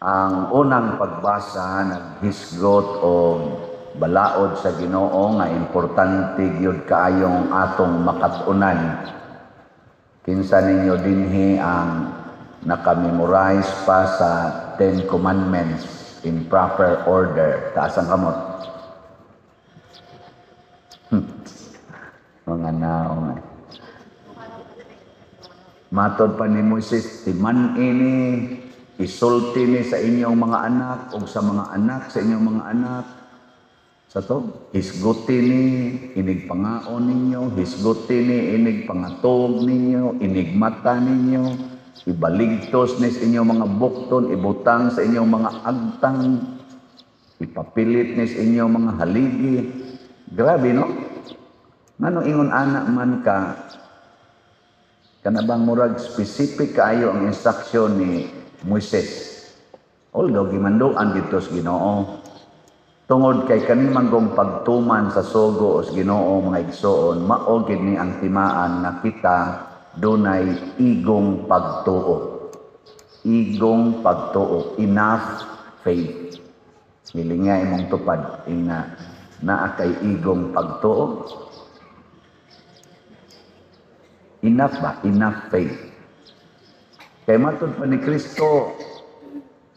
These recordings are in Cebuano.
Ang unang pagbasa naghisgot og balaod sa Ginoo nga importante gyud kaayong atong makat-unan. Kinsa ninyo dinhi ang naka-memorize pa sa Ten Commandments in proper order? Taas ang kamot. Mga naong eh. Matod pa ni Moises, timan ini, isulti ni sa inyong mga anak o sa mga anak sa inyong mga anak. Sa to, hisguti ni, inig pangaon ninyo, hisguti ni, inig pangatog ninyo, inig mata ninyo, ibaligtos ni sa inyong mga bukton, ibutang sa inyong mga agtang, ipapilit ni sa inyong mga haligi. Grabe, no? Ngano ingon ana man ka, kana bang murag specific kaayo ang instruction ni Moises? Although gimanduan dito sa Ginoo. Tungod kay kani manggong pagtuman sa sugo sa Ginoo, mga igsoon, mao gid ni ang timaan nga kita dunay igong pagtuo. Igong pagtuo, enough faith. Hilinga imong tupad ina naa kay igong pagtuo. Enough ba? Enough faith. Kay matod pa ni Kristo,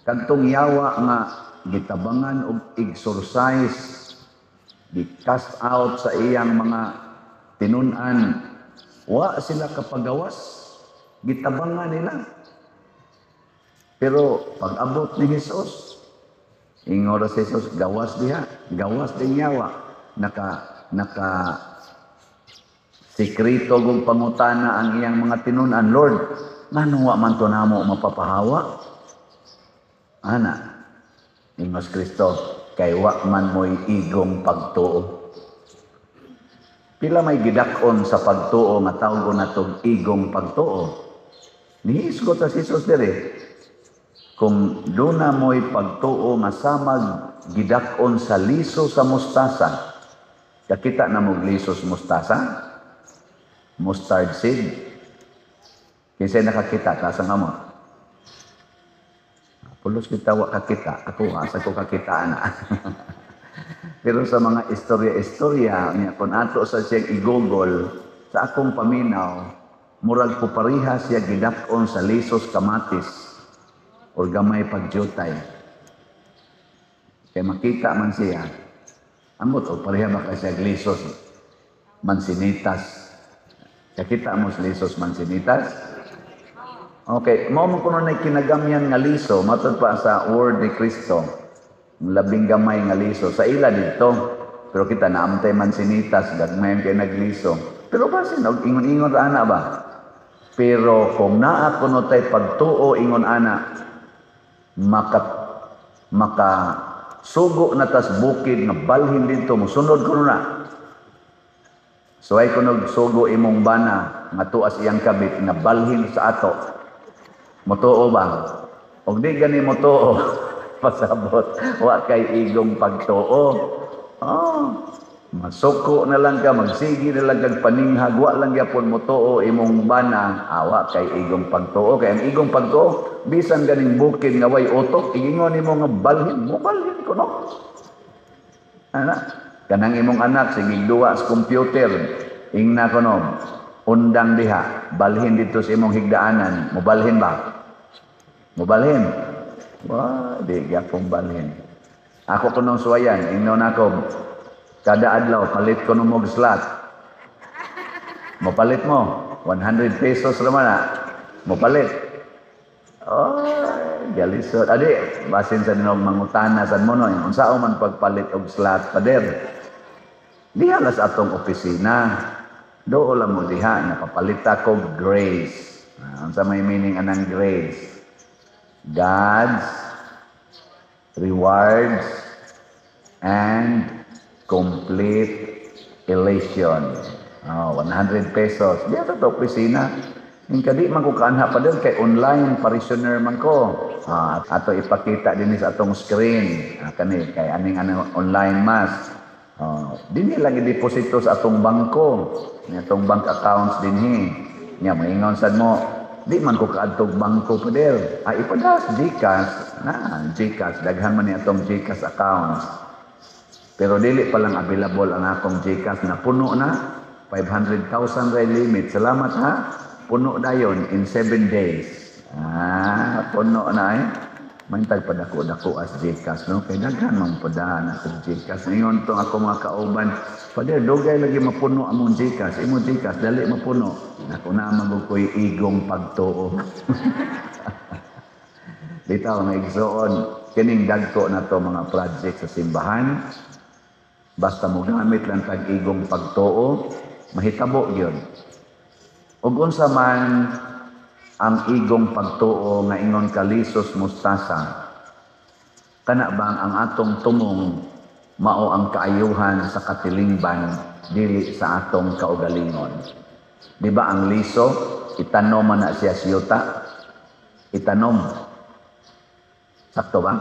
kadtong yawa nga gitabangan og exorcise, gi-cast out sa iyang mga tinun-an, wa sila kapagawas, gitabangan nila. Pero pag-abot ni Jesus, ingon ra si Jesus, "Gawas diha, gawas din yawa." Naka sikreto gong pangutana ang iyang mga tinun-an, "Lord, ngano wa man to namo mapapahawa?" Ana, ingos Kristo, "Kay wa man mo'y igong pagtuo." Pila may gidak-on sa pagtuo nga tawgon natong igong pagtuo? Nihisgot sa Jesus dire. Kung duna mo'y pagtuo nga samag gidak-on sa liso sa mustasa. Kakita na mo liso sa mustasa? Mustard seed. Kinsay nakakita, taas ang kamot. Pulos kita wa kakita. Ako, asa ko kakita ana. Pero sa mga istorya-istorya niya, kung ato sa siyang i-Google, sa akong paminaw, murag pupariha siya gidak-on sa lisos kamatis or gamay pagjutay. Kay makita man siya, ambot o pareha ba kay siya lisos mansinitas? Kakita mo sa lisos mansinitas? Okay, mao man kuno na kinagamyan nga liso, matod pa sa word ni Kristo, labing gamay nga liso sa ila dito. Pero kita naamtay mansinitas, gagmay kay nagliso. Pero basin og ingon-ingon ra ana ba? Pero kung naa kuno tay pagtuo ingon ana, maka sugo na tas bukid nga balhin dito, musunod kuno na. Suway kuno sugo imong bana nga tuas iyang kabit nga balhin sa ato. Motuo ba? Og di gani motuo, pasabot wa kay igong pagtuo. Oh, masuko na lang ka, magsigi na lang kag paninghag, wa lang gyapon motuo imong bana, awa kay igong pagtuo. Kay ang igong pagtuo, bisan ganing bukid nga way utok, igingon nimo nga balhin, mobalhin ko no. Ana, kanang imong anak sige duwa sa computer, ingna ko no, undang diha, balhin dito sa imong higdaanan, mobalhin ba? Mobalhin? Wa, di gyapon balhin. Ako kunong suwayan, ingnon ako, kada adlaw palit ko og slot. Mopalit mo, 100 pesos raman na. Mopalit. Oh, galisod. Adi, basin sa ninog mangutana san mo no, unsa man pagpalit og slot, pader? Diha lang sa atong opisina. Dool lang mo diha, napapalit ako grace. Unsa may meaning anang grace? God's rewards and complete elation. Oh, 100 pesos. Diha sa to opisina. Yung kadi man ko kaanha pa din kay online parishioner man ko. Ato ipakita din sa atong screen. Kani kay aning ano online mass. Oh, dinhi lang i-deposito sa atong bangko. Ni atong bank accounts dinhi. Nya moingon sad mo, Di man ko kaadtog bangko, Pader. Ah, ipadas GCash. Na, GCash. Daghan man ni atong GCash accounts. Pero dili pa lang available ang akong GCash na puno na. 500,000 ray limit. Salamat ha. Puno dayon in 7 days. Ah, puno na eh. Mantag pa dako-dako as GCash, no? Kay daghan man padahan ako GCash. Ingon tong ako mga kauban, "Pader, dugay lagi mapuno among GCash. Imo GCash, dali mapuno." Ako na man ko'y igong pagtuo. Bitaw nga igsoon, kining dagko na to mga project sa simbahan. Basta mo gamit lang tag igong pagtuo, mahitabo gyud. Ug unsa man ang igong pagtuo nga ingon ka lisos mustasa, kana bang ang atong tumong mao ang kaayuhan sa katilingban, dili sa atong kaugalingon? Di ba ang liso, itanom man na siya siyuta? Itanom. Sakto ba?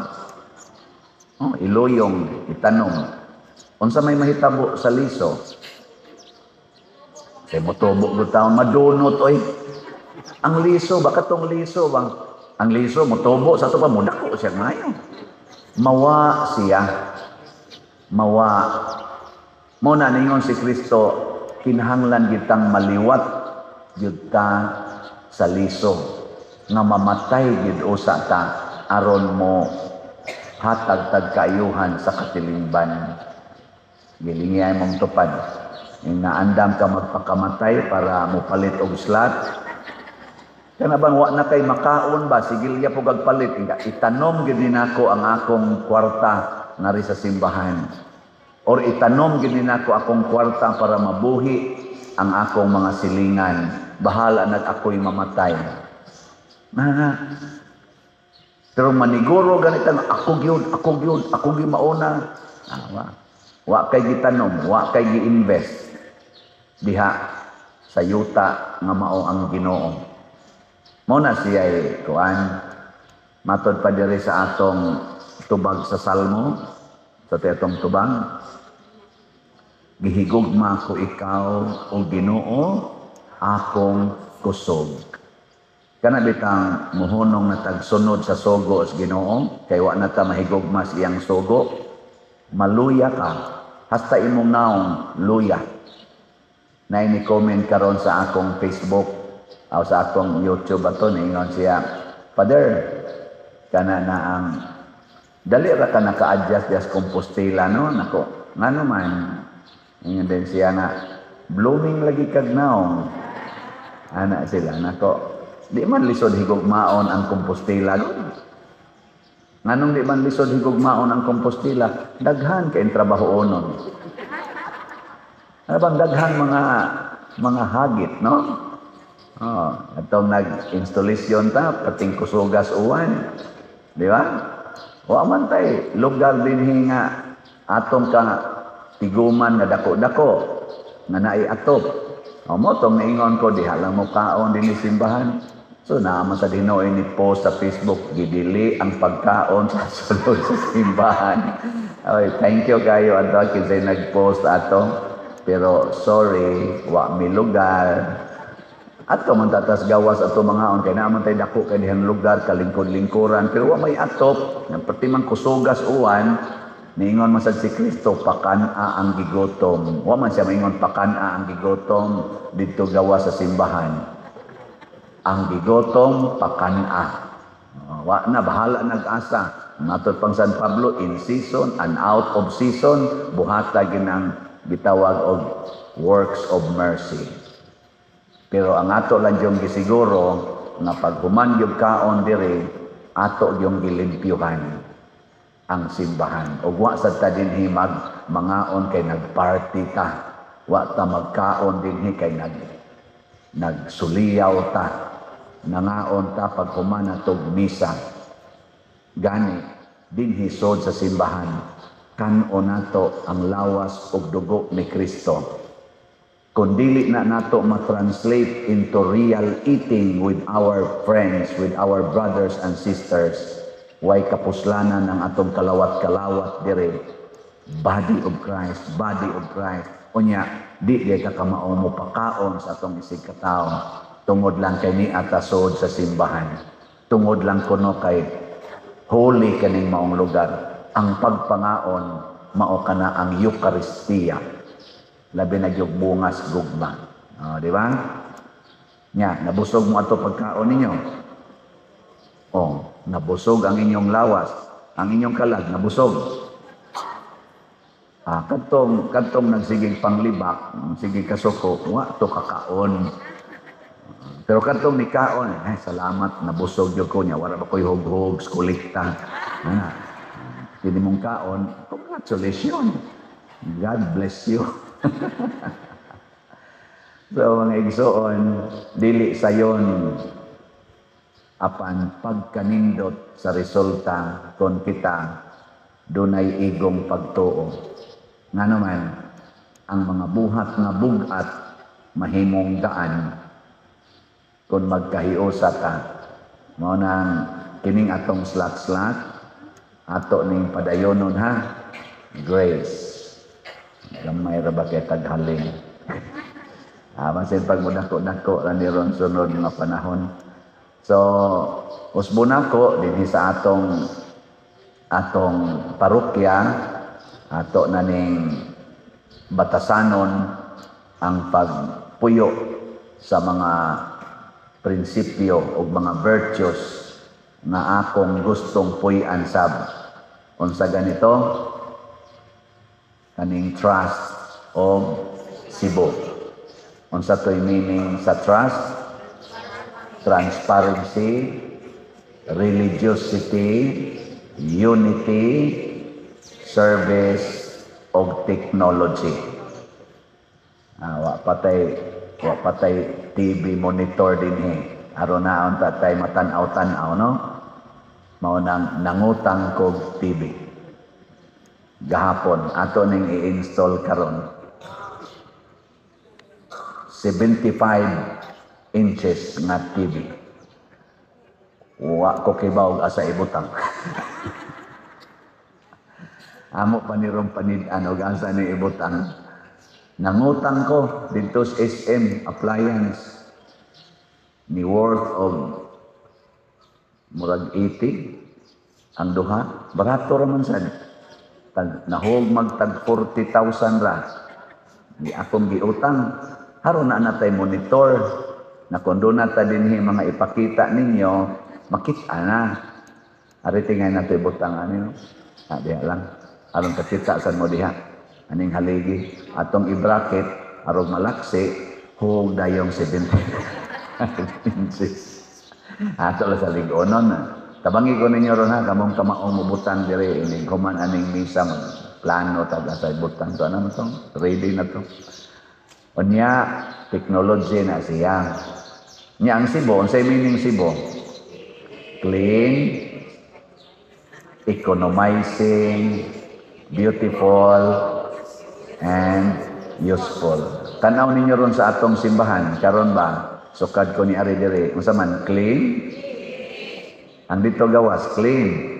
Oh, iluyong, itanom. Unsa may mahitabo sa liso? Kay motubo gud taon, madunot oy. Ang liso, baka tong liso bang ang liso motubo sa ato pa, mudako siya maayo. Mawa siya. Mawa. Mo na ningon si Kristo, kinahanglan gitang maliwat gyud ta sa liso nga mamatay gyud usa ta aron mo hatag tag kaayuhan sa katilingban. Gilingay mong tupad. Yung naandam ka magpakamatay para mopalit og slot. Kana bang wa na kay makaon ba, sigilya po palit, itanom gyud nako ang akong kwarta ngari sa simbahan. Or itanom gyud nako akong kwarta para mabuhi ang akong mga silingan. Bahala nag ako'y mamatay. Na, pero maniguro ganitang ako gyud, ako gyud, ako gyud mauna. Ah, wa. Wa kay gitanom, wa kay gi-invest diha sa yuta nga mao ang Ginoo. Mao na siya kuan, matod pa diri sa atong tubag sa Salmo, sa atong tubang, "Gihigugma ko ikaw, o Ginoo, akong kusog." Kana bitang muhunong na tagsunod sa sugo sa Ginoo, kay wa na ta mahigugma sa iyang sugo, maluya ka hasta imong naong luya. Na ni comment karon sa akong Facebook o sa akong YouTube ato, niingon siya, "Father, kana na ang dali ra ka naka-adjust dias Compostela, no?" Nako, ngano man? Ingon din siya na blooming lagi kag naong. Ana sila, nako. Di man lisod higugmaon ang Compostela. No? Nganong di man lisod higugmaon ang Compostela? Daghan kay trabaho onon. Ano bang daghan mga hagit, no? Oh, atong nag-installation ta, pating kusugas uwan. Di ba? Wa man tay lugar dinhi nga atong ka tiguman nga dako-dako nga naay atop. O mo tong naingon ko diha lang mo kaon dinhi simbahan. So naa sa Ginoo ni post sa Facebook, gidili ang pagkaon sa sulod sa simbahan. Oy, thank you kayo ato kinsay nag-post ato. Pero sorry, wa mi lugar. Ato man tatas gawas ato mga on kay naa man tay dako kay dihang lugar kalingkod-lingkuran pero wa may atop, nang pati man kusugas uwan. Niingon man sad si Kristo, "Pakan-a ang gigutom." Wa man siya maingon, "Pakan-a ang gigutom didto gawas sa simbahan." Ang gigutom, pakan-a. Wa na bahala nag-asa. Matod pang San Pablo, in season and out of season, buhata ginang gitawag og works of mercy. Pero ang ato lang yung gisiguro nga pag human yung kaon diri, ato yung gilimpyuhan ang simbahan. Ug wa sad ta dinhi mag mangaon kay nagparty ta. Wa ta magkaon dinhi kay nagsuliyaw ta. Nangaon ta pag human atog misa. Gani dinhi sod sa simbahan, kan-on nato ang lawas ug dugo ni Kristo. Kung dili na nato ma-translate into real eating with our friends, with our brothers and sisters, way kapuslanan ang atong kalawat-kalawat dire. Body of Christ, body of Christ. Unya, di di ka kamao mo pakaon sa atong isig katawo. Tungod lang kay ni atasod sa simbahan. Tungod lang kuno kay holy kaning maong lugar. Ang pagpangaon mao kana ang Eukaristiya. Labi na gyud bungas gugma. Oh, di ba? Nya, nabusog mo ato pagkaon ninyo. Oh, nabusog ang inyong lawas, ang inyong kalag nabusog. Ah, kadtong kadtong nagsigig panglibak, sige kasuko, wa to kakaon. Pero kadtong nikaon, eh, salamat, nabusog gyud ko niya, wala ba ko'y hughog, kolekta. Ah, kini mong kaon, congratulations. God bless you. So mga igsoon, dili sayon apan pagkanindot sa resulta kon kita dunay igong pagtuo. Ngano man, ang mga buhat nga bug-at mahimong gaan kung magkahiusa ta. Mao nang kining atong slat-slat, ato ning padayonon ha. Grace. Gamay ra ba kay taghaling. Ah, masin pag mudako-dako ra ni ron sunod nga panahon. So, usbo nako dinhi sa atong atong parokya, ato na ning batasanon ang pagpuyo sa mga prinsipyo o mga virtues nga akong gustong puy-an sab. Unsa ganito? Kaning trust o Cebu. Unsa to'y meaning sa trust? Transparency, religiosity, unity, service, og technology. Ah, wa patay TV monitor dinhi. Aron naon ta tay matan-aw-tan-aw, no? Mao nang nangutang kog TV. Gahapon ato ning i-install karon. 75 inches nga TV. Wa ko kibaw asa ibutang. Amo pa ni ron panid-an og asa ni ibutang. Nangutang ko didto sa SM Appliance ni worth of murag 80 ang duha. Barato ra man sad. Tag nahog magtag 40,000 ra. Di akong giutang. Haron na natay monitor na kung doon na ta dinhi mga ipakita ninyo, makita na. Ari tingay nato ibutang ani no. Ah, diha lang. Aron kakita sad mo diha. Aning haligi atong i-bracket aron malaksi hug dayong 70 inches. Ato lang sa ligonon na. Tabangi ko ninyo ron ha, kamong kamaong mubutang dire ining human aning misa mag plano taga sa ibutang to ano to, ready na to. Unya technology na siya. Nya ang Cebu, unsay meaning Cebu? Clean, economizing, beautiful, and useful. Tanaw ninyo ron sa atong simbahan, karon ba? Sukad ko ni ari diri, unsa man clean? Ang dito gawas clean.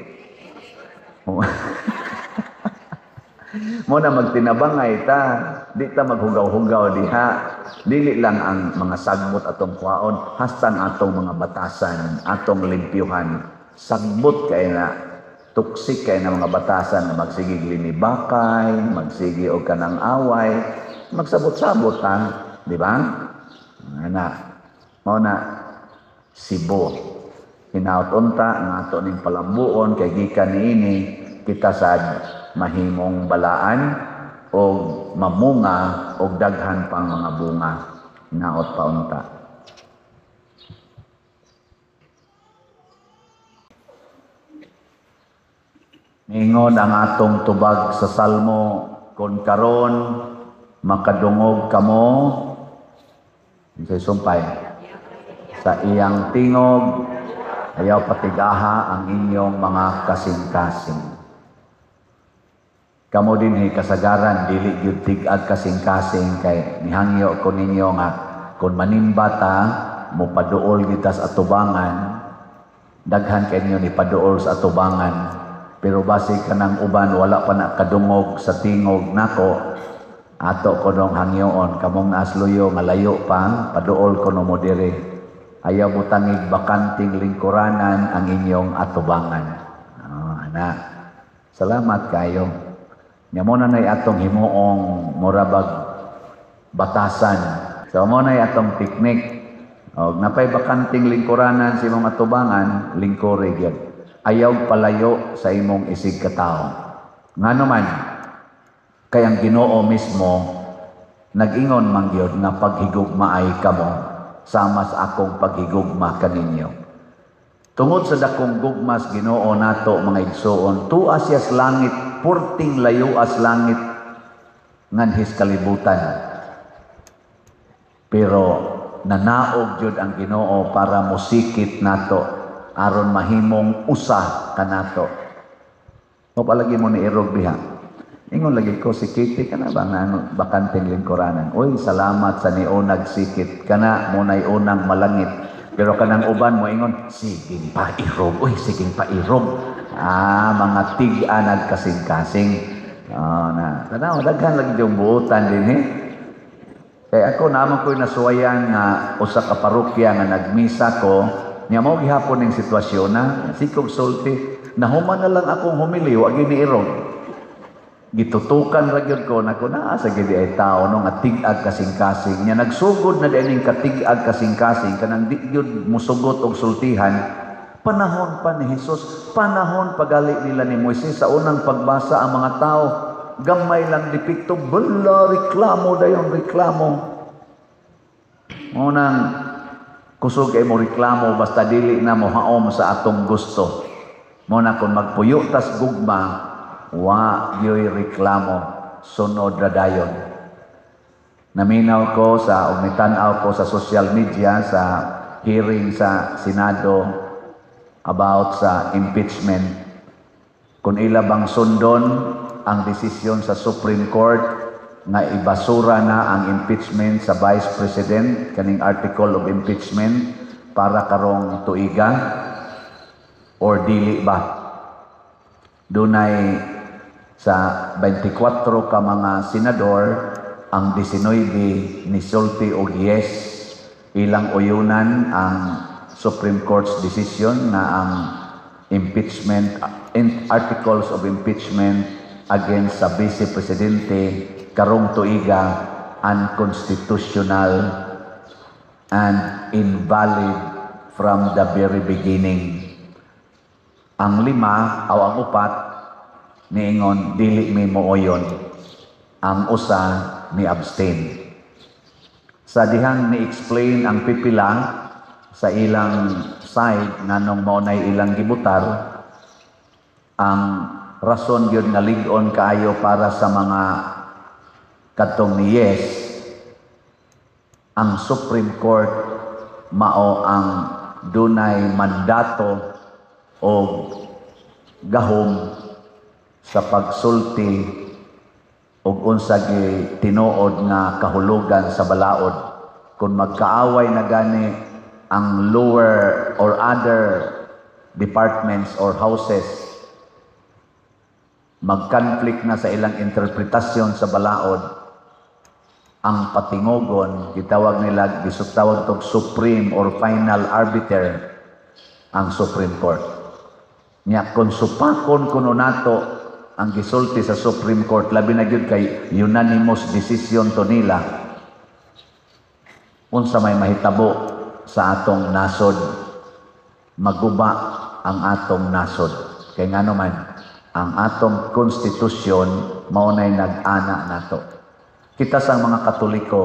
Mo na magtinabangay ta, di ta maghugaw-hugaw diha. Dili lang ang mga sagbot atong kuhaon, hastang atong mga batasan, atong limpyuhan. Sagbot kay na, toxic kay na mga batasan na magsigig linibakay, magsigi og kanang away, magsabot-sabot ta, di ba? Ana, mao na Cebu. Hinaut unta nga ato ning palambuon kay gikan niini kita sad mahimong balaan o mamunga og daghan pang mga bunga. Naot pa unta. Ningon ang atong tubag sa Salmo, kung karon makadungog kamo unsay sumpay sa iyang tingog, ayaw patigaha ang inyong mga kasing-kasing. Kamo dinhi kasagaran dili gyud tig-ag kasing-kasing kay nihangyo ko ninyo nga kung manimba ta mopaduol kita sa atubangan, daghan kay ninyo ni paduol sa atubangan, pero basi kanang uban wala pa na kadungog sa tingog nako, ato ko nung hangyoon kamong naasluyo nga layo pa paduol ko no mo diri. Ayaw butangig bakanting lingkuranan ang inyong atubangan. Oh, ana. Salamat kayo. Nya mo na nay atong himuong murabag batasan. So mo na atong teknik. Og napay bakanting lingkuranan sa imong atubangan, lingkuri gyud. Ayaw palayo sa imong isig katawo. Ngano man, kay ang Ginoo mismo nag-ingon man gyud nga paghigugmaay kamo sama sa akong paghigugma kaninyo. Tungod sa dakong gugmas Ginoo nato, mga igsoon, tuas siyas langit, purting layoas langit nganhis kalibutan. Pero nanaog jud ang Ginoo para mosikit nato aron mahimong usa kanato. O palagi mo ni irog diha. Ingon lagi ko si Kitty, kana ba nga ano, bakanteng lingkuranan. Uy, salamat sa niunag sikit. Kana mo nay unang malangit. Pero kanang uban mo ingon, "Siging pairog. Uy, siging pairog." Ah, mga tig-a nagkasing-kasing. Oh, na. Tanaw, daghan lagi yung buutan din eh. Kaya ako naman ko'y nasuwayan nga usa ka parokya nga nagmisa ko, niya mao gihapon ning sitwasyon na, sikog sulti, nahuman na lang akong humili, wa gyud ni irog. Gitutukan ra gyud ko nako, naa sa gid ay tao no nga tig-ag kasing-kasing. Nya nagsugod na din ning katig-ag kasing-kasing, kanang di gyud musugot og sultihan. Panahon pa ni Jesus, panahon pagali nila ni Moises, sa unang pagbasa ang mga tao gamay lang depekto, bala, reklamo dayon, reklamo. Unang kusog kay mo reklamo basta dili na mohaom sa atong gusto. Mo na kung magpuyo tas gugma, wa gyoy reklamo, sunod ra dayon. Naminaw ko sa ug nitan-aw ko sa social media sa hearing sa Senado about sa impeachment. Kung ila bang sundon ang desisyon sa Supreme Court nga ibasura na ang impeachment sa Vice President, kaning article of impeachment para karong tuiga, or dili ba? Dunay sa 24 ka mga senador, ang 19 nisulti og yes, ilang uyunan ang Supreme Court's decision na ang impeachment in articles of impeachment against sa Vice Presidente karong tuiga unconstitutional and invalid from the very beginning. Ang lima o ang upat niingon dili mi mooyon. Ang usa ni abstain. Sa dihang ni-explain ang pipila sa ilang side nganong mao nay ilang gibutar, ang rason gyud nga lig-on kaayo para sa mga kadtong ni yes, ang Supreme Court mao ang dunay mandato o gahom sa pagsulti og unsa gi tinuod nga kahulugan sa balaod. Kung magkaaway na gani ang lower or other departments or houses, mag-conflict na sa ilang interpretasyon sa balaod, ang patingogon, gitawag nila, gisutawag tog supreme or final arbiter, ang Supreme Court. Nya kung supakon kuno nato ang gisulti sa Supreme Court, labi na gyud kay unanimous decision to nila, unsa may mahitabo sa atong nasod? Maguba ang atong nasod. Kay ngano man, ang atong konstitusyon mao nay nag-ana nato. Kita sa mga Katoliko,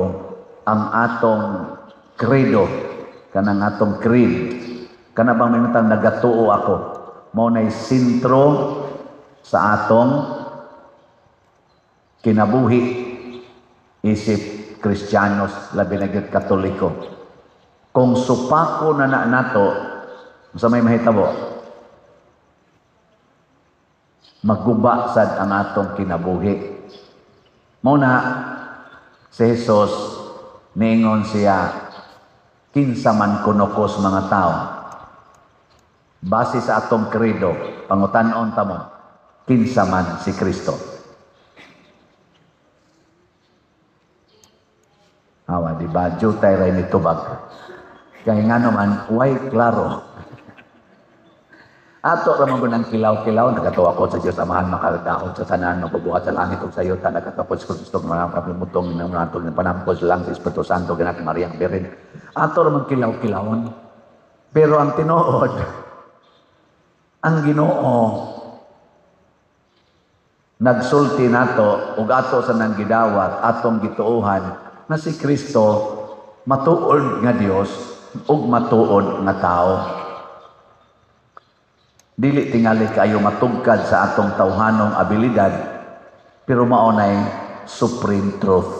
ang atong credo, kanang atong creed, kana bang mingutang nagatuo ako, mao nay sentro sa atong kinabuhi isip Kristiyanos, labi na gyud Katoliko. Kung supako na na nato, sa may mahitabo, maguba sad ang atong kinabuhi. Mao na si Jesus niingon siya, "Kinsa man kuno kos mga tao?" Base sa atong credo, pangutan-on ta mo, kinsa man si Kristo? Awa, di ba? Jutay ray ni tubag. Kaya nga naman, why klaro? Ato ra man gud ang kilaw-kilaw, nagatuo ko sa Dios Amahan makagagahom sa tanan, magbubuhat sa langit ug sa yuta, nagatuo ko sa Kristo, mga kapimutong ng mga ng panampos lang sa Espiritu Santo, ganak Maria Birhen. Ato ra man kilaw-kilawon. Pero ang tinuod, ang Ginoo nagsulti nato ug ato sa nang gidawat, atong gituohan na si Kristo matuod nga Dios ug matuod nga tao. Dili tingali kaayo matugkad sa atong tawhanong abilidad, pero mao nay supreme truth.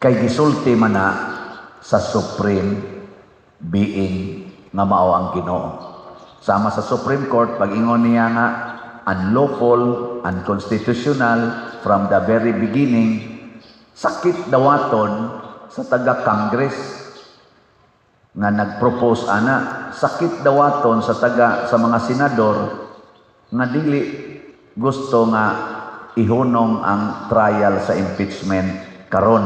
Kay gisulti man na sa supreme being nga mao ang Ginoo. Sama sa Supreme Court, pag-ingon niya nga unlawful, unconstitutional from the very beginning, sakit dawaton sa taga-Congress nga nag-propose ana, sakit dawaton sa taga sa mga senador nga dili gusto nga ihunong ang trial sa impeachment karon.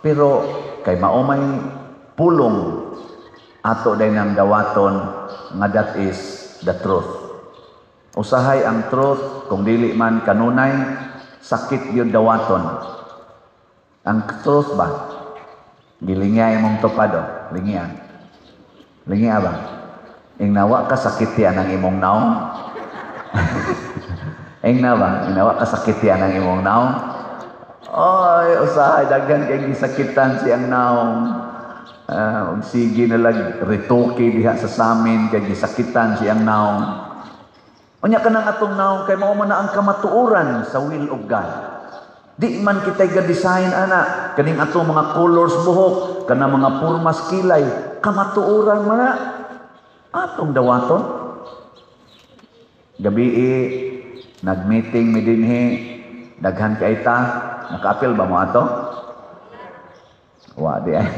Pero kay mao may pulong, ato day nang dawaton nga that is the truth. Usahay ang truth, kung dili man kanunay, sakit yun dawaton. Ang truth ba? Gilingya imong tupad o. Lingya. Lingya ba? Ingna wa ka sakiti ang imong naong. Ingna ba? Ingna wa ka sakiti ang imong naong. Oy, usahay daghan kay gisakitan siyang naong. Ug sige na lang retoke diha sa samin kay gisakitan siyang naong. Unya kanang atong naong kay mao man na ang kamatuoran sa will of God. Di man kita'y ga-design ana kaning atong mga colors buhok, kanang mga purmas kilay, kamatuoran man na atong dawaton. Gabi nag-meeting mi dinhi, daghan kay ta, nakaapil ba mo ato? Wa di ay.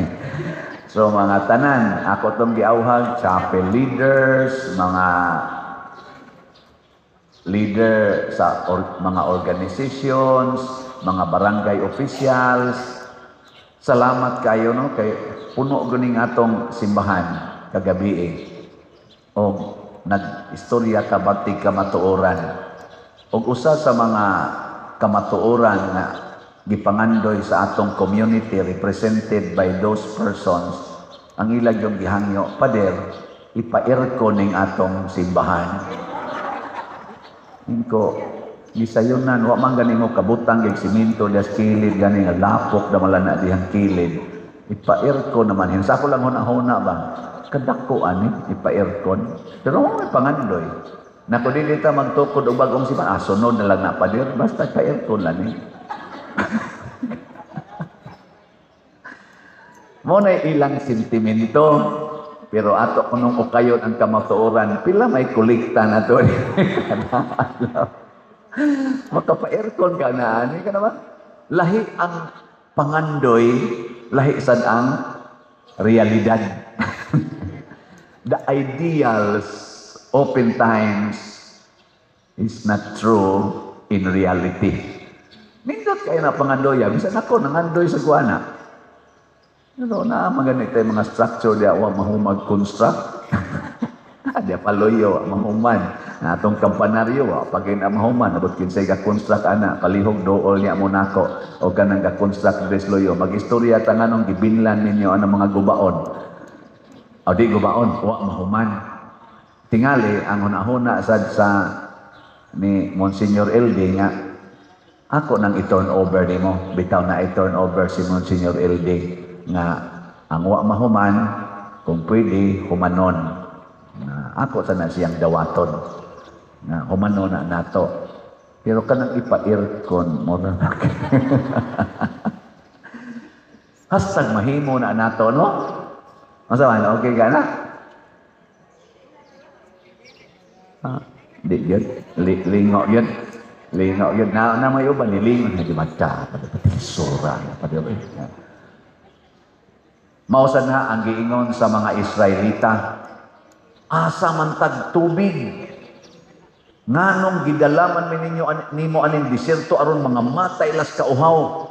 So mga tanan, ako tong giawhag, chapel leaders, mga leader sa mga organizations, mga barangay officials. Salamat kayo, no, kay puno guning atong simbahan kagabi eh. O nag-istorya ka bati kamatuoran. Og usa sa mga kamatuoran nga gipangandoy sa atong community represented by those persons, ang ilang yung gihangyo, "Pader, ipa-aircon ning atong simbahan." Inko, gisayunan, wa man gani mo kabutang gig simento das kilid gani nga lapok na mala na dihang kilid. Ipa-aircon naman. Hinsa ko lang huna-huna ba? Kadako ani ipa-aircon. Pero may pangandoy. Nako, dili ta magtukod og bagong simbahan. Ah, sunod na lang na, pader, basta pa-aircon lang ni. Mo na ilang sentimento. Pero ato kunong ukayon ang kamatuoran, pila may kolekta na to. Makapa-aircon ka na, ani ka naman. Lahi ang pangandoy, lahi sad ang realidad. The ideals oftentimes is not true in reality. Nindot kayo na pangandoya. Bisan ako, nangandoy sa guana. Pero na maganit tayo mga structure diya, wa mahumag construct. Diya paloyo, wa mahuman. Na atong kampanaryo, wa pagin na mahuman. Abot kinsay ga-construct ana, palihog dool niya mo nako. O kanang ga-construct dress loyo. Mag-istorya ta nganong gibinlan ninyo ang mga gubaon. O di gubaon, wa mahuman. Tingali, ang hunahuna sad sa ni Monsignor LD nga, ako nang i-turn over nimo, bitaw na i-turn over si Monsignor LD nga ang wa mahuman, kung pwede, humanon. Na ako sana siyang dawaton. Na humanon na nato. Pero kanang ipa-aircon, mura na. #mahimo na nato, no? Masa man, okay ka na? Ah, di yun. Lingo yun. Lingo yun. Na may uban, nilingo. Di ba, pati sura. Pati, mausan na ang giingon sa mga Israelita, asa man tag tubig? Nganong gidalaman mi ninyo nimo aning disyerto aron mga matay las kauhaw?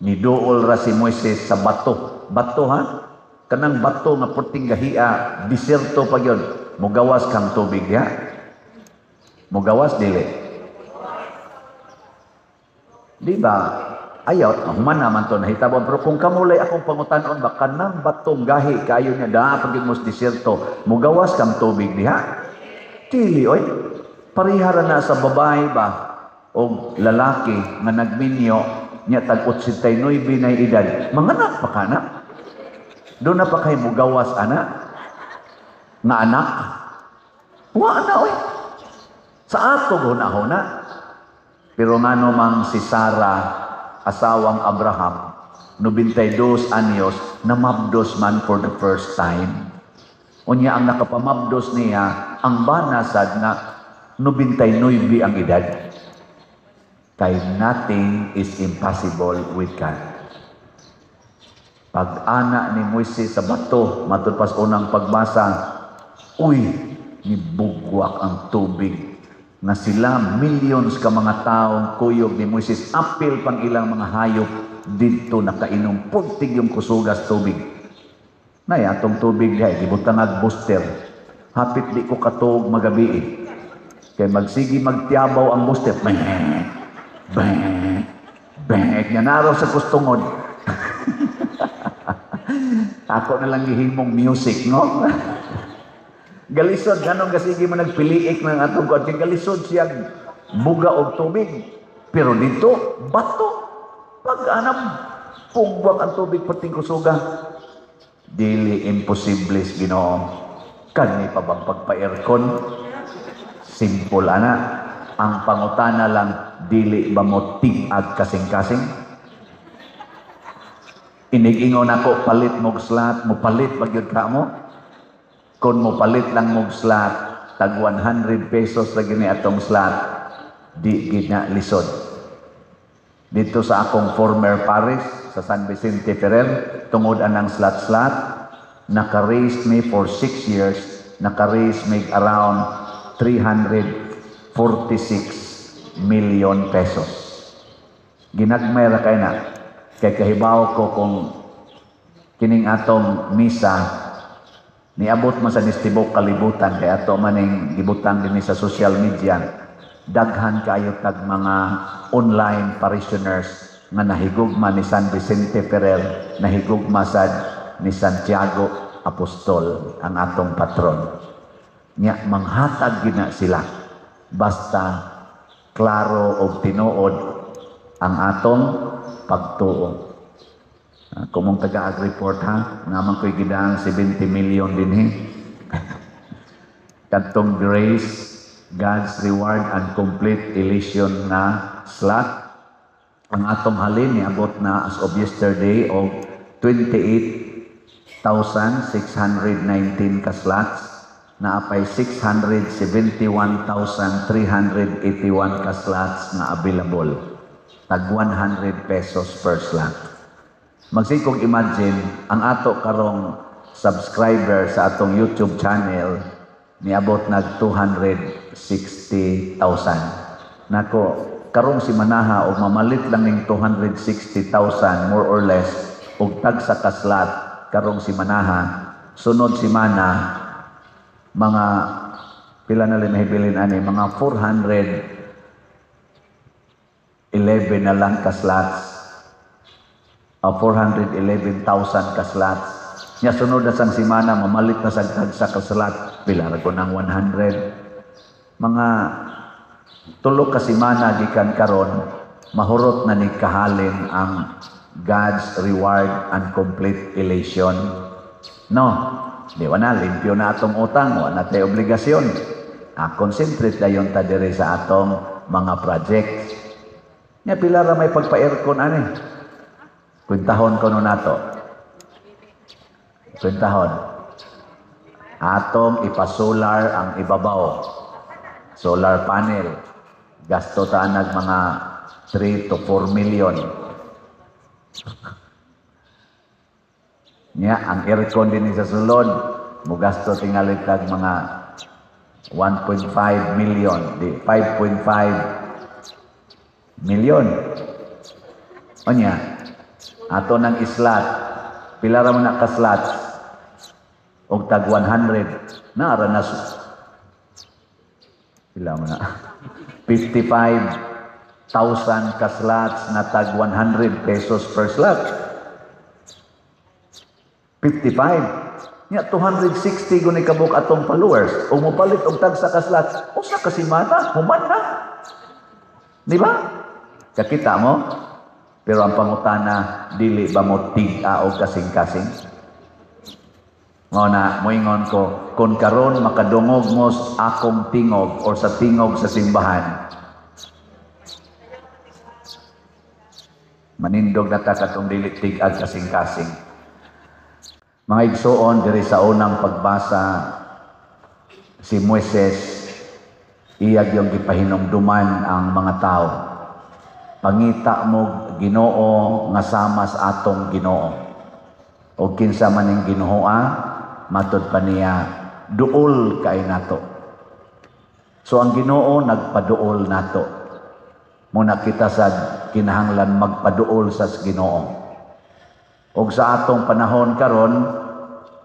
Niduol ra si Moises sa bato. Bato ha? Kanang bato nga perting gahia, diserto pa gyud, mugawas kang tubig diha? Mugawas, dili? Di ba? Ayaw, human naman to nahitabo. Pero kung kamulay akong pangutanon ba, kanang batong gahi kayo niya, daa pag mo sa diserto, mugawas kang tubig diha? Dili, oy. Parihara na sa babae ba o lalaki nga nagminyo niya, tag 89 na edad, manganak pa kana? Doon na pa kay mugawas ana nga anak? Wa na, oy. Sa ato huna-huna. Pero ngano mang si Sarah, asawang Abraham, 92 anyos, namabdos man for the first time? Unya ang nakapamabdos niya, ang bana sad nga 99 ang edad. Kay nothing is impossible with God. Pag ana ni Moises sa bato, matud pas unang pagbasa, uy, nibugwak ang tubig na sila, millions ka mga taong kuyog ni Moises, apil pang ilang mga hayop didto nakainom, puntig yung kusugas tubig. Nay, atong tubig diha, gibutang ag booster. Hapit di ko katuog magabi eh. Kay magsigi magtiyabaw ang booster. Bang, bang, bang. Nga naraw sa kustungod. Ako na lang gihimong music, no? Galisod, ganong kasigi man nagpiliik ng atong kuan. Kay galisod siya buga og tubig. Pero dito, bato. Pag anam, pugwak ang tubig pating kusuga. Dili imposible sa Ginoo. Kani pa bang pagpa-aircon? Simple ana. Ang pangutana lang, dili ba mo tig-ag kasing-kasing? Inig-ingon ako, palit mog slot, mo palit ba gyud ka mo? Kung mo palit lang mog slot, tag 100 pesos lagi ni atong slot, di gid na lisod. Dito sa akong former parish, sa San Vicente Ferrer, tungod anang slot-slot, naka-raise me for 6 years, naka-raise me around 346 million pesos. Ginagmay ra kay na. Kay kahibaw ko kung kining atong misa niabot man sa nistibok kalibutan, kay ato maning gibutang dinhi sa social media, daghan kaayo tag mga online parishioners nga nahigugma ni San Vicente Ferrer, nahigugma sad ni Santiago Apostol, ang atong patron. Nya manghatag gina sila basta klaro og tinuod ang atong pagtuo. Kumong taga-report ha, naman ko'y gidang 70 million dinhi. Kadtong Grace, God's Reward and Complete Elation na slot, ang atong halin niabot na as of yesterday og 28,619 ka slots, naapay 671,381 ka slots na available. Tag 100 pesos per slot. Magsikog imagine, ang ato karong subscriber sa atong YouTube channel niabot nag 260,000. Nako, karong si Manaha og mamalit lang ning 260,000 more or less og tagsa ka slot karong si Manaha, sunod si Mana mga pila na lang nahibilin ani, mga 411 na lang ka slots, 411,000 ka slots. Nya sunod na sang simana, mamalit na sa tagsa ka slot, pila ra ko ng 100. Mga 3 ka semana gikan karon, mahurot na ni kahalin ang God's Reward and Complete Elation. No, di ba na, limpyo na atong utang, wa na tay obligasyon. Concentrate dayon ta diri sa atong mga project. Nya pila ra may pagpa-aircon ani? Kwentahon ko no nato. Kwentahon. Atong ipa-solar ang ibabaw. Solar panel. Gasto ta nag mga 3 to 4 million. Nya ang aircon din sa sulod, mugasto tingali tag mga 1.5 million, di 5.5 million. Onya, ato nang islat, pila ra man na ka slots? Og tag 100 na ra na, pila man na? 55,000 ka slots na tag 100 pesos per slot. 55. Nya 260 guni kabuk atong followers. O mopalit og tagsa ka slots, usa ka semana, human na. Di ba? Kakita mo? Pero ang pangutana, dili ba mo tig-a og kasing-kasing? Mao na, moingon ko, kung karon makadungog mo sa akong tingog or sa tingog sa simbahan, manindog na ta katong dili tig-ag kasing-kasing. Mga igsuon, diri sa unang pagbasa, si Moises, iyag yung gipahinumduman ang mga tao. Pangita mo Ginoo nga sama sa atong Ginoo. O kinsa man ning Ginoo, matod pa niya, duol kay nato. So ang Ginoo nagpaduol nato. Muna kita sa kinahanglan magpaduol sa Ginoo. Og sa atong panahon karon,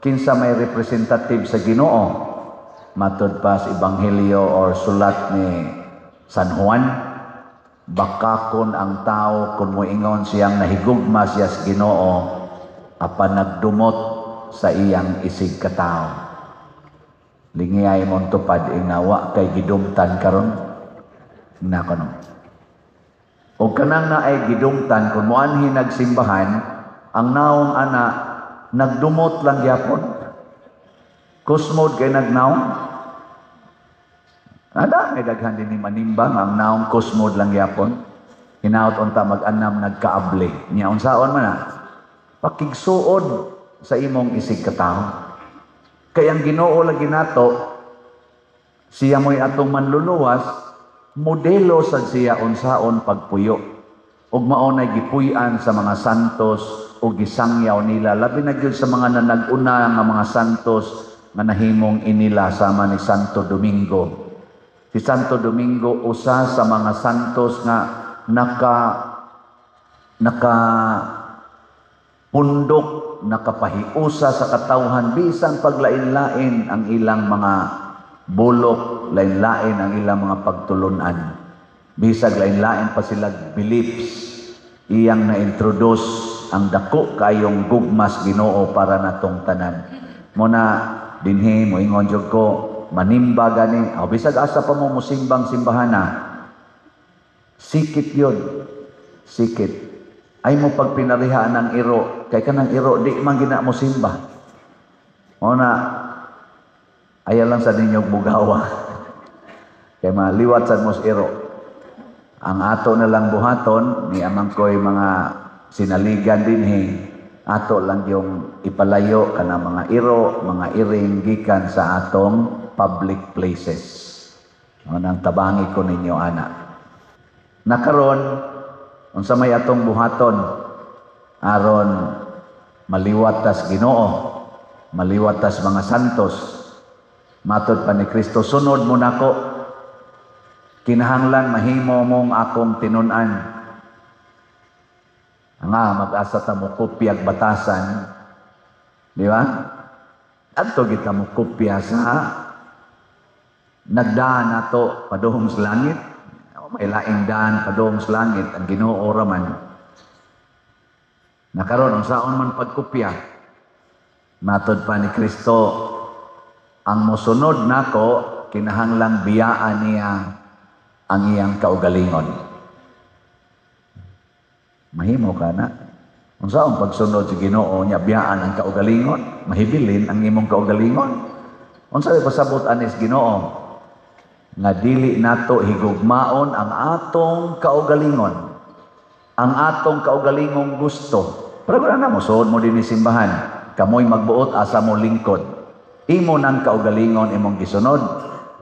kinsa may representative sa Ginoo? Matod pa sa Ebanghelyo or sulat ni San Juan, bakakon ang tao kung moingon siyang nahigugma siya sa Ginoo apan nagdumot sa iyang isig katao. Lingiyay mong tupad ingnawa kay gidumtan karon na kono. O kanang na ay gidumtan kung moanhi nagsimbahan, ang naong ana nagdumot lang gyapon. Kusmod kay nagnaong. Ada may daghan din ni manimbang ang naong kusmod lang gyapon. Hinaot unta mag-anam nagkaable. Nya unsaon man na? Pakigsuod sa imong isig katao. Kay ang Ginoo lagi nato, siya mo'y atong manluluwas, modelo sad siya unsaon pagpuyo. Ug mao nay gipuy-an sa mga santos ug gisangyaw nila, labi na gyud sa mga nanag-una nga mga santos nga nahimong inila sama ni Santo Domingo. Si Santo Domingo usa sa mga santos nga naka pundok, nakapahiusa sa katawhan bisan paglain-lain ang ilang mga bulok, lain-lain ang ilang mga pagtulunan. Bisag lain-lain pa sila beliefs, iyang na-introduce ang dako kayong gugmas Ginoo para natong tanan. Muna dinhi moingon jud ko, manimba gani, o bisag asa pa mo musimbang simbahana, sikit yun, sikit. Ay mo pagpinarihaan ang iro, kay kanang iro di man gina mo simba. Muna ayaw lang sa ninyong bugawa. Kay maliwat sad mo sa iro. Ang ato na lang buhaton ni amang ko'y mga sinaligan dinhi, ato lang yung ipalayo kana mga iro, mga iring gikan sa atong public places. Ano ang tabangi ko ninyo ana. Nakaron unsa may atong buhaton aron maliwat tas Ginoo, maliwat tas mga santos. Matod pa ni Kristo, sunod mo nako, kinahanglan mahimo mong akong tinun-an. Nga mag-asa ta mo kopyag batasan, di ba? Adto kita mo kopya sa nagdaan nato padung sa langit. May laing daan padung sa langit, ang Ginoo ra man. Nakaron unsaon man pagkopya? Matod pa ni Kristo, ang mosunod nako kinahanglang biyaan niya ang iyang kaugalingon. Mahimo ka na. Unsaon pagsunod sa Ginoo niya biyaan ang kaugalingon, mahibilin ang imong kaugalingon. Unsa may pasabot anis Ginoo? Nga dili nato higugmaon ang atong kaugalingon, ang atong kaugalingong gusto. Pero na mo suod mo dinhi simbahan, kamoy magbuot asa mo lingkod. Imo nang kaugalingon imong gisunod.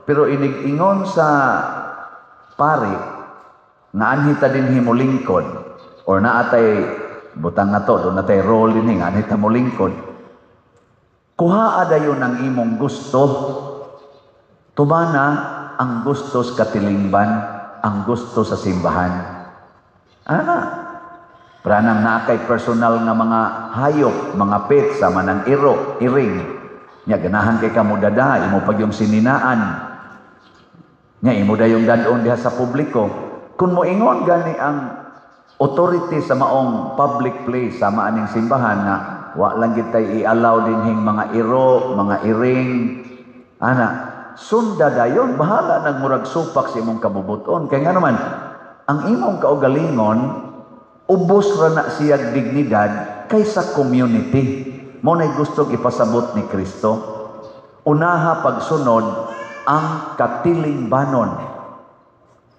Pero inig-ingon sa pari nga anhi ta dinhi mo lingkod or naatay butang na to, doon natay role dinhi nga anhi ta mo lingkod. Kuhaa dayon ang imong gusto. Tubana ang gusto sa katilingban, ang gusto sa simbahan. Ana, pranang naa kay personal nga mga hayop, mga pet, sama ng iro, iring. Nya ganahan kay ka modada, imo pag yung sininaan. Nya imo dayong dadon diha sa publiko. Kung moingon gani ang authority sa maong public place sama aning simbahan nga wa lang gitay i-allow dinhing mga iro, mga iring, ana, sunda dayon, bahala nagmurag supak sa imong kabubuton. Kay nga naman, ang imong kaugalingon, ubos ra na siyag dignidad kaysa community. Mao na'y gustong ipasabot ni Kristo. Unaha pagsunod ang katilingbanon,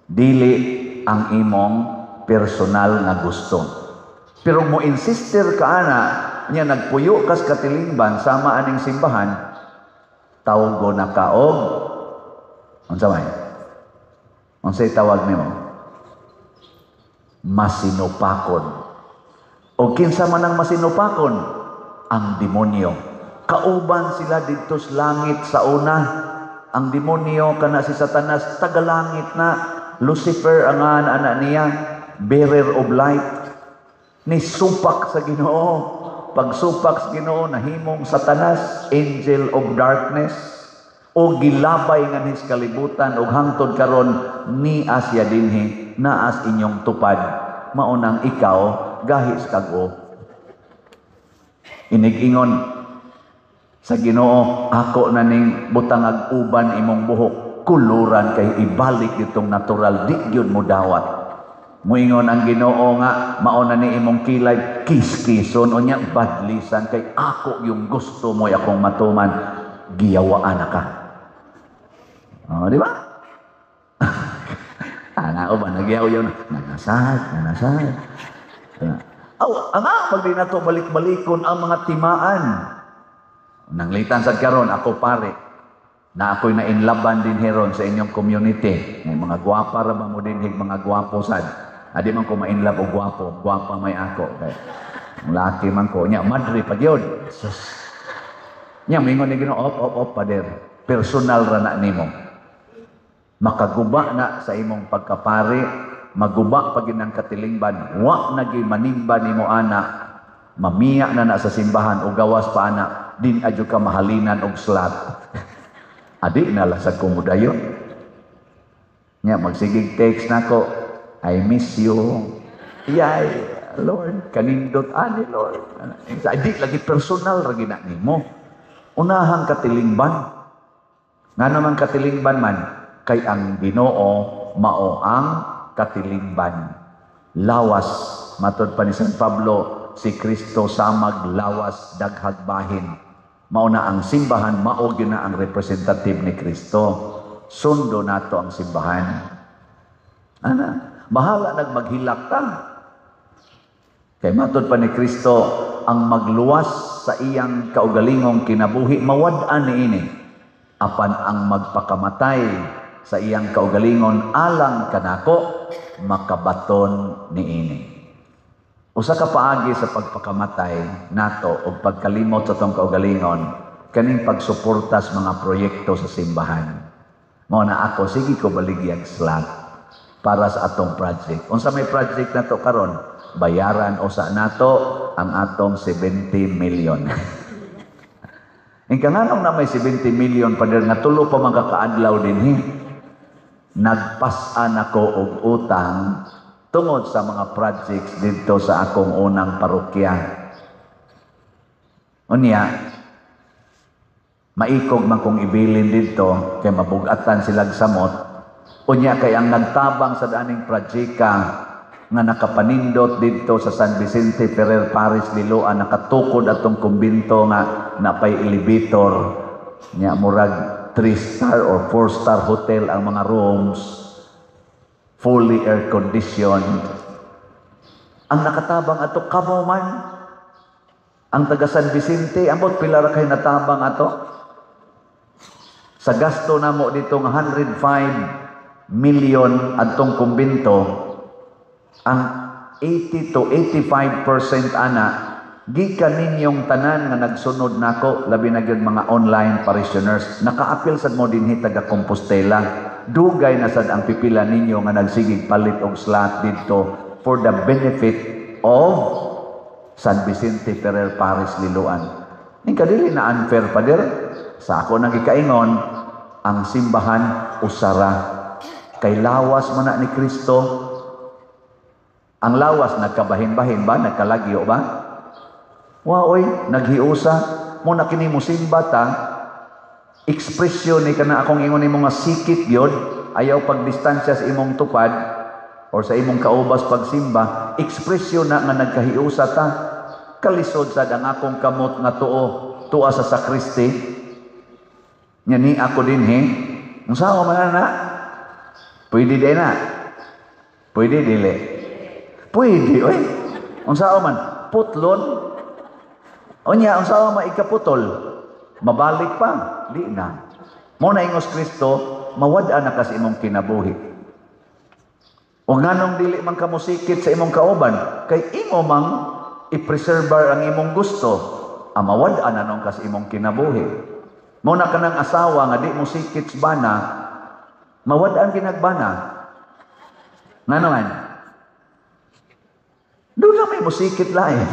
dili ang imong personal nga gusto. Pero mo insister ka ana, nya nagpuyo kas katilingban sama aning simbahan, tawgo na ka og unsa may? Unsay tawag nimo? Masinupakon. O kinsa man ang masinupakon? Ang demonyo. Kauban sila didto sa langit sa una. Ang demonyo kana si Satanas, tagalangit na. Lucifer ang anak niya, bearer of light. Ni supak sa Ginoo. Pagsupak sa Ginoo, nahimong Satanas, angel of darkness. O gilabay nga nis kalibutan og hangtod karon ni Asya dinhi naas inyong tupad. Maunang ikaw gahi sa kag-o. Inig-ingon sa Ginoo, ako na ning butangag uban imong buhok, kuluran kay ibalik itong natural, di gyud mo dawat. Muingon ang Ginoo nga mao na ni imong kilay, kiskison unya badlisan kay ako yung gusto mo akong matuman, giyawaan na ka. Oh, di ba? Ana o ba nagyaw yun, nanasad, nanasad. Aw, ang pag di nato balik-balikon ang mga timaan. Nanglitan sad karon ako pare na ako'y nainlaban din heron sa inyong community. May mga gwapa ra ba mo dinhig, mga gwapo sad. Adi man ko mainlab og gwapo, gwapa may ako. Kay laki man ko nya, madre pa gyud. Sus. Nya mingon ni Ginoo, "Op, op, op, pader. Personal ra na nimo. Makaguba na sa imong pagkapari, maguba pa gyud ang katilingban, wa na gyud manimba nimo ana, mamiya na na sa simbahan o gawas pa ana, din adyo ka mahalinan og slot." Adi na lang sa kumudayon. Nya magsigig text nako, "I miss you." "Yay, Lord, kanindot ani, Lord." Adi lagi personal ra gina nimo. Unahang katilingban. Ngano man katilingban man, kay ang Ginoo mao ang katilingban. Lawas, matod pa ni San Pablo, si Kristo samag lawas daghag bahin. Mao na ang simbahan, mao gyud na ang representative ni Kristo. Sundo nato ang simbahan. Ana, bahala nagmaghilak ta. Kay matod pa ni Kristo, ang magluwas sa iyang kaugalingong kinabuhi mawad-an niini. Apan ang magpakamatay sa iyang kaugalingon alang kanako makabaton niini. Usa ka paagi sa pagpakamatay nato o pagkalimot sa atong kaugalingon kaning pagsuporta sa mga proyekto sa simbahan. Mao na ako sige ko baligyag slot para sa atong project. Unsa may project nato karon? Bayaran usa nato ang atong 70 million. Ingka nganong na may 70 million, pader, nga tulo pa man ka kaadlaw dinhi? Nagpas-an ako og utang tungod sa mga projects didto sa akong unang parokya. Unya, maikog man kong ibilin didto kay mabugatan silag samot. Unya kay ang nagtabang sa daning projecta nga nakapanindot didto sa San Vicente Ferrer Parish Liloan, nakatukod atong kumbinto nga napay elevator nya, murag 3 star or 4 star hotel ang mga rooms, fully air conditioned. Ang nakatabang ato kamo man ang taga San Vicente. Ambot pila ra kay natabang ato sa gasto namo dito nga 105 million adtong kumbinto. Ang 80 to 85% ana gikan ninyong tanan nga nagsunod nako, labi na gyud mga online parishioners. Nakaapil sad mo dinhi taga Compostela. Dugay na sad ang pipila ninyo nga nagsigig palit og slot didto for the benefit of San Vicente Ferrer Parish Liloan. Ning kadili na unfair, pader? Sa ako nang gikaingon, ang simbahan usara. Kay lawas man na ni Kristo. Ang lawas nagkabahin-bahin ba? Nagkalagyo ba? Wa oy, naghiusa. Mo na kini mo simba ta, ekspresyon ni kana akong ingon nimo nga sikit gyud, ayaw pagdistansya sa imong tupad or sa imong kaubas pagsimba, ekspresyon na nga nagkahiusa ta. Kalisod sad ang akong kamot nga tuo, tuwa sa sakristi. Nya ni ako dinhi. Unsa man na? Pwede di na. Pwede dili. Pwede oy. Unsa man? Putlon. Unya unsa man ikaputol? Mabalik pa, di na. Mo na ingos Kristo, mawad-an na ka sa imong kinabuhi. O nganong dili man ka mosikit sa imong kauban, kay imo mang i-preserve ang imong gusto, ang mawad-an na nung ka sa imong kinabuhi. Mo na kanang asawa nga di mo sikit sa bana, mawad-an ginagbana. Ngano man? Doon na may musikit lain.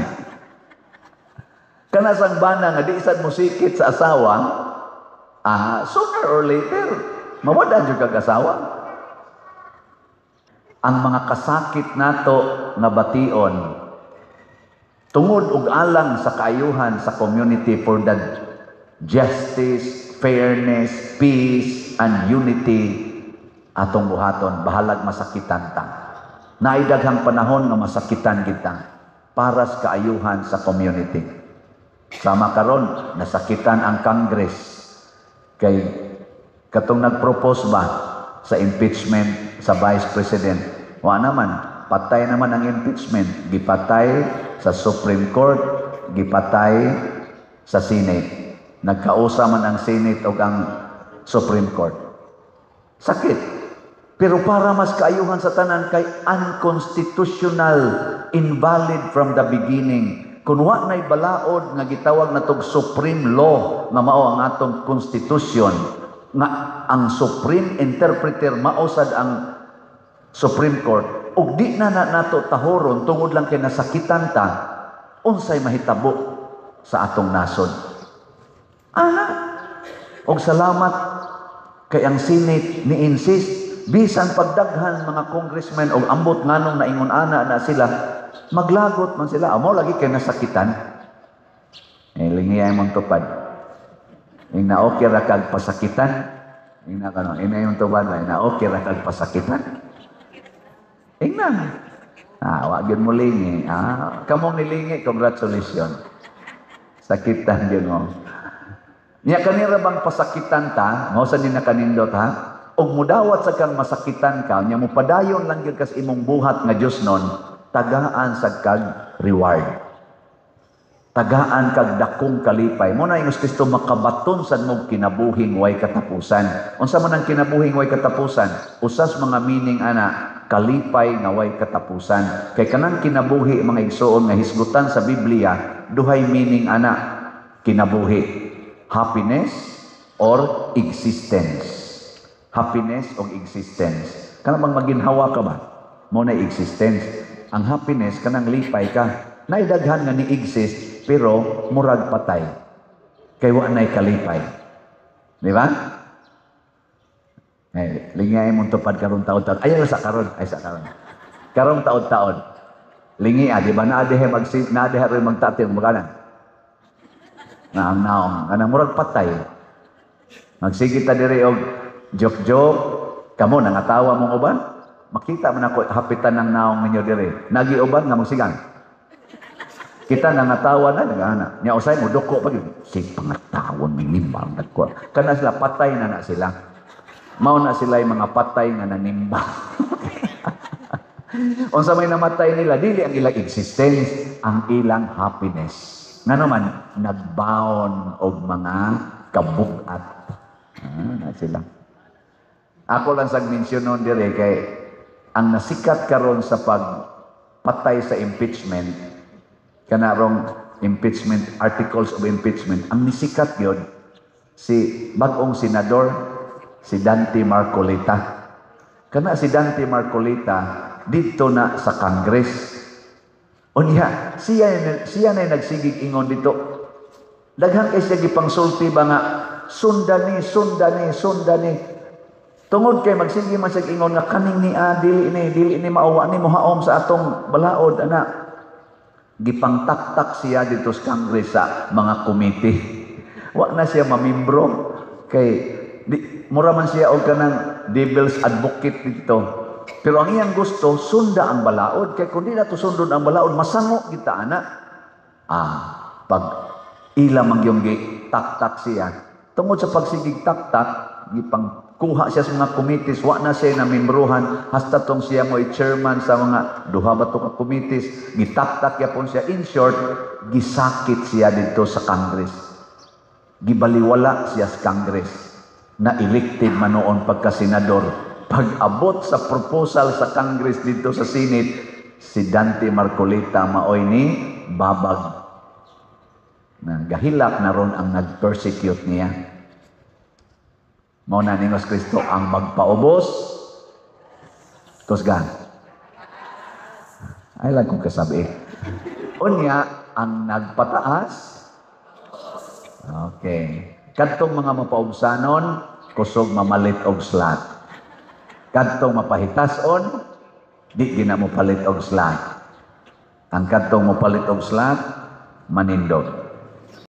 Kana sang bana nga di sad musikit sa asawa, sooner or later, mawad-an jud kag asawa. Ang mga kasakit nato nga bation, tungod og alang sa kaayuhan sa community for the justice, fairness, peace, and unity, atong buhaton, bahalag masakitan ta. Naay daghang panahon nga masakitan kita para sa kaayuhan sa community. Sama karon nasakitan ang Congress kay katong nagpropose ba sa impeachment sa Vice President. Wa naman, patay naman ang impeachment, gipatay sa Supreme Court, gipatay sa Senate. Nagkausa man ang Senate ug ang Supreme Court. Sakit. Pero para mas kaayuhan sa tanan kay unconstitutional, invalid from the beginning. Kung wa na'y balaod nga gitawag na tog supreme law nga mao ang atong constitution, nga ang supreme interpreter mao sad ang Supreme Court, ug di na na nato tahoron tungod lang kay nasakitan ta, unsay mahitabo sa atong nasod? Ana, og salamat kay ang Senate ni insist bisan pagdaghan mga congressmen og ambot nganong naingon ana na sila, maglagot man sila. Amo lagi kay nasakitan. Eh, lingi ay mong tupad. Ing na okay ra kag pasakitan. Ing na kano, ina yung tupad na okay ra kag pasakitan. Ing na. Wa gyud mo lingi. Kamong nilingi, congratulations. Sakitan gyud mo. Nya kanira bang pasakitan ta, mao sa ni nakanindot ha? Og mudawat sa kang masakitan ka, nya mopadayon lang gyud kas imong buhat nga Dios nun, tagaan sa kag reward. Tagaan kag dakong kalipay. Mo na ingos Kristo, makabaton sad mo kinabuhing way katapusan. Unsa man ang kinabuhing way katapusan? Usas mga meaning ana, kalipay nga way katapusan. Kay kanang kinabuhi, mga igsoon, nga hisgutan sa Biblia, duhay meaning ana kinabuhi. Happiness or existence. Happiness o existence. Kanang bang maginhawa ka ba? Mo na existence. Ang happiness, kanang lipay ka. Naidaghan nga ni-exist, pero murag patay. Kay wa na'y kalipay. Di ba? Eh, lingay mong tupad karon taon-taon. Ayaw sa karon, ay sa karon. Karong taon-taon. Lingi ah, di ba naa diha mag naa diha rin magtatil magana. Na ang naong kanang murag patay. Magsige ta diri og joke-joke, kamo nangatawa mong uban. Makita man ako hapitan ng naong ninyo diri. Nagi uban nga magsigang. Kita nangatawa na nagana. Nya usay mo duko pag si pangatawon may nimbang nagko. Kana sila patay na na sila. Mao na sila yung mga patay nga nanimbang. Unsa may namatay nila, dili ang ilang existence, ang ilang happiness. Nga naman, nagbaon og mga kabugat. Na sila. Ako lang sa mention nun dire kay ang nasikat karon sa pagpatay sa impeachment, kanarong impeachment, articles of impeachment, ang nisikat yun, si bagong senador, si Dante Marcoleta. Kana si Dante Marcoleta, dito na sa Congress. Unya, siya na nagsigig ingon dito. Daghan kay siya gipangsulti ba nga, Sundani, sundani, sundani. Tungod kay magsige man siya ingon nga kaning ni dili ni mao, wa ni mohaom sa atong balaod ana. Gipangtaktak siya dito sa Congress sa mga komite. Wa na siya mamimbro kay di, mura man siya og kanang devil's advocate dito. Pero ang iyang gusto, sunda ang balaod, kay kung di nato sundon ang balaod, masango kita ana. Pag ila man gyung gi taktak siya. Tungod sa pagsigig taktak, gipangkuha siya sa mga committees, wa na siya na membruhan hasta tong siya mo chairman sa mga duha ba to ka committees, gitaktak yapon siya. In short, gisakit siya dito sa Congress. Gibaliwala siya sa Congress na elected man noon pagka senador. Pag-abot sa proposal sa Congress dito sa Senate, si Dante Marcoleta maoy ni babag. Na gahilak na ron ang nag-persecute niya. Mao na ningos Kristo ang magpaubos, kusgan. Ay lang kong kasabi. Unya, ang nagpataas. Okay. Kadtong mga mapaubsanon, kusog mamalit og slot. Kadtong mapahitason, di gina mo palit og slot. Ang kadtong mopalit og slot, manindog.